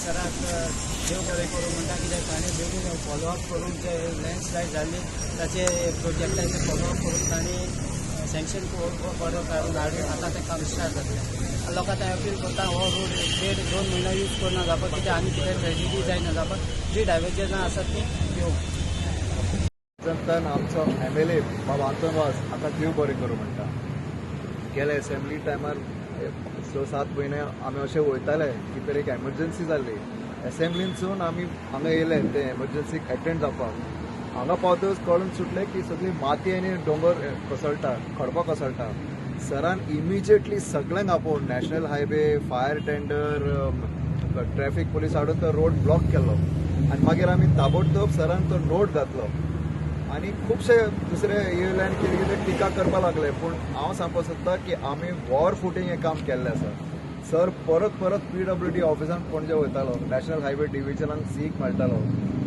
सराक देव बरें करूं म्हणटा, कित्याक ताणें बेगीन फॉलोअप करून जे लँडस्लायड जाल्ली ताचे प्रोजेक्टाचे फॉलोअप करून तांणी सँक्शन ऑर्डर काडून हाडून आतां तें काम स्टार्ट जातलें. लोकांक हांव अपील करता, हो रोड 1.5-2 म्हयनो यूज करना जावपाक, कित्याक आनी कितें ट्रेजिडी जायना जावपाक, जी डायवर्जनां आसात ती घेवंक. जनतान आमचो एमएलए बाब आंतोन वास हाका देव बरें करूं म्हणटा. गेले असेंब्ली टायमार 6-7 म्हयने आमी अशें वयताले की तर एक एमर्जन्सी जाल्ली. एसेंब्लीनसून आमी हांगा येयले ते एमर्जन्सीक एटेंड जावपाक. हांगा पावतकच कळून सुटलें की सगळी माती आनी दोंगर कोसळटा, खडपां कोसळटा. सरान इमिजिएटली सगळ्यांक आपोवन national highway, fire tender, traffic police हाडून तो रोड ब्लॉक केलो आनी मागीर आमी ताबडतोब सरान तो नोट घातलो. आनी खुबशे दुसरे येयले आनी कितें कितें टिका करपाक लागले, पूण हांव सांगपाक सोदता की आमी वॉर फुटींग हें काम केल्लें आसा. सर परत परत पीडब्ल्यूडी ऑफिसान पणजे वयतालो, नॅशनल हायवे डिविजनाक सीक मेळटालो,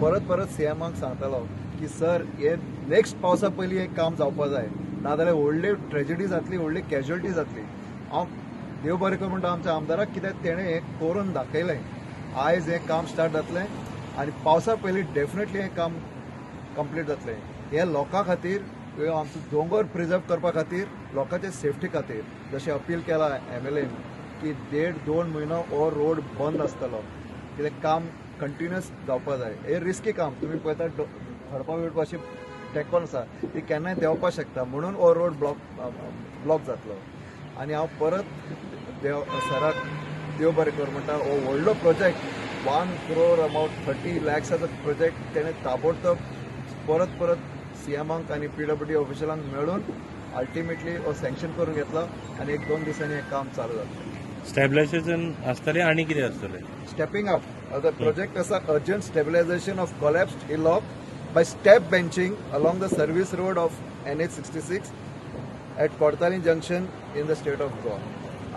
परत परत सीएमाक सांगतालो की सर, हे नेक्स्ट पावसा पयलीं हें काम जावपा जाय, नाजाल्यार व्हडली ट्रेजिडी जातली, व्हडली कॅज्युअलिटी जातली. हांव देव बरें करूं म्हणटा आमच्या आमदाराक, कित्याक तेणें हें करून दाखयलें. आयज हें काम स्टार्ट जातलें आनी पावसा पयलीं डेफिनेटली हें काम कंप्लीट जातलें. हे लोकां खातीर, हे आमचो दोंगर प्रिजर्व करपा खातीर, लोकांचे सेफ्टी खातीर, जशें अपील केला एमएलएन की 1.5-2 म्हयनो हो रोड बंद आसतलो, कित्याक काम कंटिन्युअस जावपा जाय. हे रिस्की काम, तुमी पळयता, खडपां बिडपां अशी टेकोन आसा, ती केन्नाय देंवपाक शकता, म्हणून हो रोड ब्लॉक ब्लॉक जातलो. आनी हांव परत देव सराक देव बरें कर म्हणटा. हो व्हडलो प्रोजेक्ट, 1 क्रोर अबाउट 30 लॅक्साचो प्रोजेक्ट, तेणें ताबडतोब परत परत सीएमाक आनी पीडब्ल्यूडी ऑफिशलांक मेळून अल्टिमेटली हो सँक्शन करून घेतला आनी 1-2 दिसांनी हें काम चालू जातलें. स्टॅबिलायझेशन आसतलें आनी कितें आसतलें? Stepping up the project आसा, urgent stabilization of collapsed hillock by step benching along the service road of NH 66 at Cortalim junction in the state of Goa.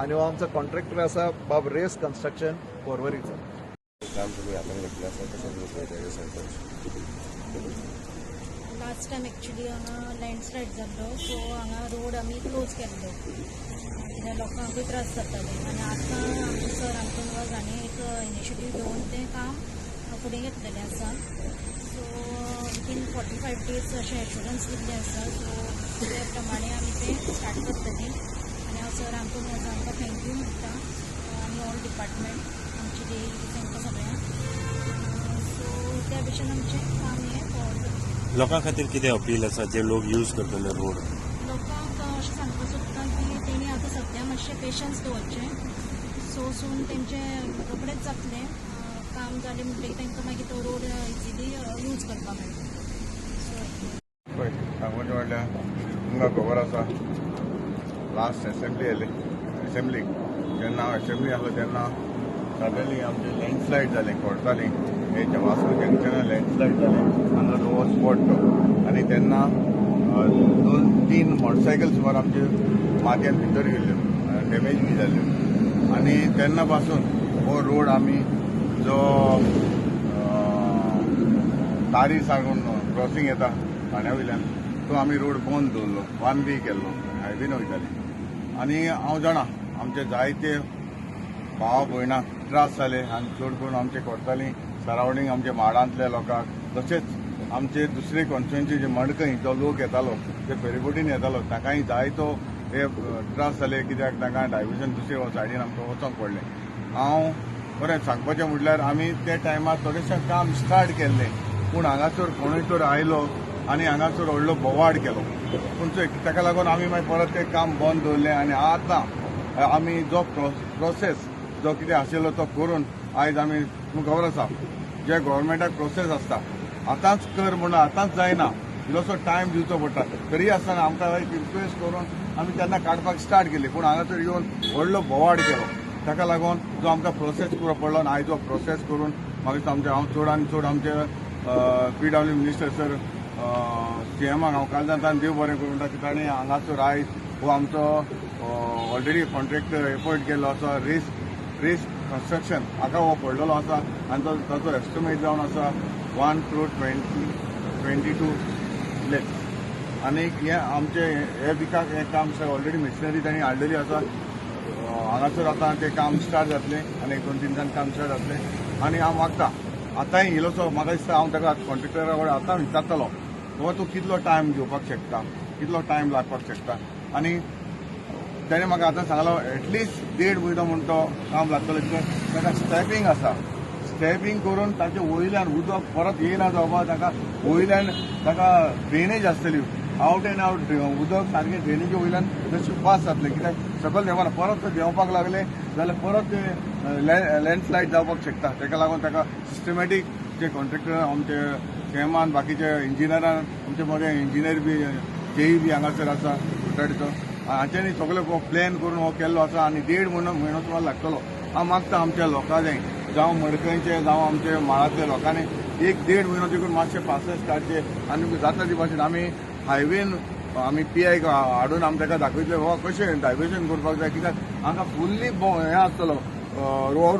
आनी हो आमचो कॉन्ट्रॅक्टर आसा बाब रेस कन्स्ट्रक्शन, पोरवरीचो. काम तुमी हातान घेतलें आसा, कशें तुमी पळयता सरपंच? लास्ट टायम एक्चुली हांगा लँडस्लायड जाल्लो, सो हांगा रोड आमी क्लोज केल्लो कित्याक लोकांकूय त्रास जाताले. आनी आतां आमचे सर आंतोन वाज हांणी एक इनिशिएटीव घेवन तें काम फुडें घेतलेलें आसा. सो विदीन 45 डेज अशें एश्युरन्स दिल्लें आसा, सो ते प्रमाणे आमी तें स्टार्ट करतलीं. आनी हांव सर आंतोन वाज हांकां thank you म्हणटा आनी ऑल डिपार्टमेंट आमची जी तांकां सगळ्यांक. सो त्या भशेन आमचें काम हें फॉरवर्ड करतलें. लोकां खातीर कितें अपील आसा, जे लोक यूज करतले रोड? लोकांक अशें सांगपाक सोदता की तेणी आतां सद्या मातशें पेशन्स दवरचें. सो सून तेंचें रोखडेंच जातलें. काम जालें म्हणटकीर तांकां मागीर तो रोड इजिली यूज करपाक मेळटलो. सो पळय, सांगपाचें म्हणल्यार तुमकां खबर आसा, लास्ट एसेंब्ली येयली, एसेंब्लीक जेन्ना हांव एसेंब्ली आसलो तेन्ना सडनली आमचें लँडस्लायड जालें कोडताली हे वास्को जंक्शनार. लँडस्लायड जालें हांगा, हो स्पॉट तो. आनी तेन्ना 2-3 मोटरसायकल सुमार आमचे मातयेन भितर गेल्ल्यो, डॅमेज बी जाल्ल्यो. आनी तेन्ना पासून हो रोड आमी जो तारी साकून क्रॉसिंग येता ठाण्या वयल्यान, तो आमी रोड बंद दवरलो, वन वे केल्लो, हायवेन वयताले. आनी हांव जाणा, आमचे जायते भाव भयणाक त्रास जाले आनी चड करून आमचे कोडताली सरावंडींग आमच्या माडांतल्या लोकांक, तशेंच आमचे दुसरे कॉन्स्टिट्युएन्सी जे मडकय जो लोक येतालो, जे फेरीबोटीन येतालो, तांकांय जायतो हे त्रास जाले, कित्याक तांकां डायवर्जन दुसरे सायडीन आमकां वचोंक पडलें. हांव बरें सांगपाचें म्हटल्यार आमी त्या टायमार थोडेशें काम स्टार्ट केल्लें, पूण हांगासर कोणूय तर आयलो आनी हांगासर व्हडलो बोवाळ केलो. पूण चोय, ताका लागून आमी मागीर परत तें काम बंद दवरलें. आनी आतां आमी जो प्रोसेस जो कितें आशिल्लो तो करून आयज आमी, तुमकां खबर आसा, जे गोवोरमेंटाक प्रोसेस आसता, आतांच कर म्हणून आतांच जायना, इल्लोसो टायम दिवचो पडटा. तरी आसतना आमकां एक रिक्वेस्ट करून आमी तेन्ना काडपाक स्टार्ट केली, पूण हांगासर येवन व्हडलो बोवाळ केलो. ताका लागून जो आमकां प्रोसेस करचो पडलो आनी आयज जो प्रोसेस करून म्हाका आमचे, हांव चड आनी चड आमचे पीडब्ल्यू मिनिस्टर सर, सीएमाक हांव कालजांतान देव बरें करूं म्हणटा की ताणें हांगासर आयज हो आमचो ऑलरेडी कॉन्ट्रॅक्टर एपॉयंट केल्लो आसा, रेस रेस कन्स्ट्रक्शन, हाका हो पडलेलो आसा. आनी तो ताचो एस्टिमेट जावन आसा 1 क्रोर 22 लॅक्स. आनी हे आमचे हे विकाक हें काम ऑलरेडी मशिनरी तांणी हाडलेली आसा. हांगासर आतां तें काम स्टार्ट जातलें आनी 1-2 दिसान काम स्टार्ट जातलें. आनी हांव मागता आतांय इलोसो म्हाका दिसता हांव ताका कॉन्ट्रेक्टरा कडेन आतां विचारतलो बाबा तूं कितलो टायम घेवपाक शकता, कितलो टायम लागपाक शकता. आनी तेणें म्हाका आतां सांगलो एटलिस्ट 1.5 म्हयनो म्हूण तो काम लागतलो, कित्याक ताका स्टेपींग आसा, स्टेपींग करून ताचे वयल्यान उदक परत येयना जावपा, ताका वयल्यान ताका ड्रेनेज आसतली, आवट एंड आवट उदक सारकें ड्रेनेजे वयल्यान तशें पास जातलें, कित्याक सकयल देंवना, परत ते देंवपाक लागले जाल्यार परत ते लँडस्लायड जावपाक शकता. ताका लागून ताका सिस्टमॅटीक जे कॉन्ट्रेक्टर आमचे सीएमान बाकीचे इंजिनियरान आमचे मदें इंजिनियर बी जेई बी हांगासर आसा कुडचड्याचो, हांच्यांनी सगळे प्लॅन करून हो केल्लो आसा आनी 1.5 म्हयनो सुमार लागतलो. हांव मागता आमच्या लोकांनी, जावं मडकयचे जावं आमचे माळांतल्या लोकांनी 1-1.5 म्हयनो देखून मातशे पासेस काडचे आनी जाता ती भाशेन आमी हायवेन आमी पी I हाडून आमी ताका दाखयतले बाबा कशें डायवर्जन करपाक जाय, कित्याक हांगा फुल्ली हें आसतलो,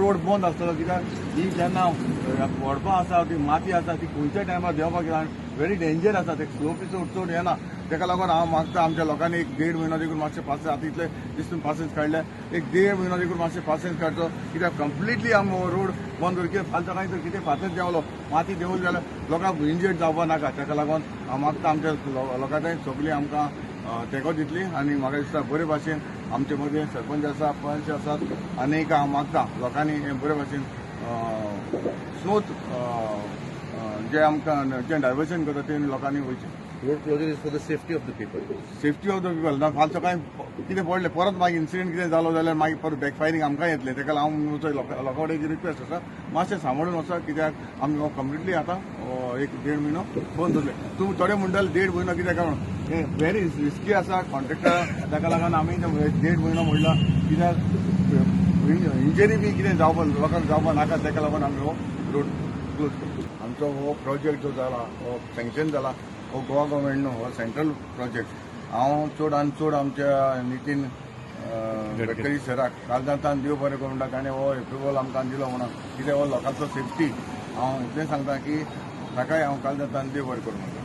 रोड बंद आसतलो, कित्याक ही जेन्ना व्हडपां आसा ती माती आसा ती खंयच्या टायमार देंवपाक व्हेरी डेंजर आसा, ते स्लोप चड चड येना. ताका लागून हांव मागता आमच्या लोकांनी 1-1.5 म्हयनो देखून मातशे पासेस आतां इतले दिसून पासेस काडले, 1-1.5 म्हयनो देखून मातशे पासेस काडचो, कित्याक कंप्लिटली आमी रोड बंद दवर, कित्याक फाल्यां सकाळीं जर कितें फातर देंवलो माती देंवली जाल्यार लोकांक इंजर्ड जावपा नाका. ताका लागून हांव मागता आमच्या लोकांक सगळीं आमकां तेंको दितली आनी म्हाका दिसता बरे भाशेन आमचे मदीं सरपंच आसा, पंच आसात, आनी एक हांव मागता लोकांनी हें बरे भाशेन स्मूथ जे आमकां जें डायवर्जन करता तें लोकांनी वयचें. Road closure is for the safety of the people. Safety of the people ना, फाल्यां सकाळीं कितें पडलें परत मागीर इन्सिडंट कितें जालो जाल्यार मागीर परत बॅकफायरींग आमकां येतलें. ताका लागून हांव लोकां कडेन रिक्वेस्ट आसा मातशें सांबाळून वचा, कित्याक आमी कंप्लिटली आतां 1-1.5 म्हयनो बंद दवरले. तूं थोडे म्हणटाले 1.5 म्हयनो कित्याक म्हणून हें व्हेरी रिस्की आसा कॉन्ट्रेक्टर, ताका लागून आमी 1.5 म्हयनो म्हणला कित्याक इंजरी बी कितें जावपाक लोकांक जावपाक नाका, ताका लागून आमी हो रोड क्लोज करता. आमचो हो प्रोजेक्ट जो जाला हो सँक्शन जाला हो गोवा गव्हर्मेंट न्हू, हो सेंट्रल प्रोजेक्ट. हांव चड आनी चड आमच्या नितीन गडकरी सराक कालदांतान देव बरें करूं म्हणटा, ताणें हो एप्रुवल आमकां दिलो म्हणून, कित्याक हो लोकांचो सेफ्टी. हांव इतलें सांगता की ताकाय हांव कालदांतान देव बरें करूं म्हणटा.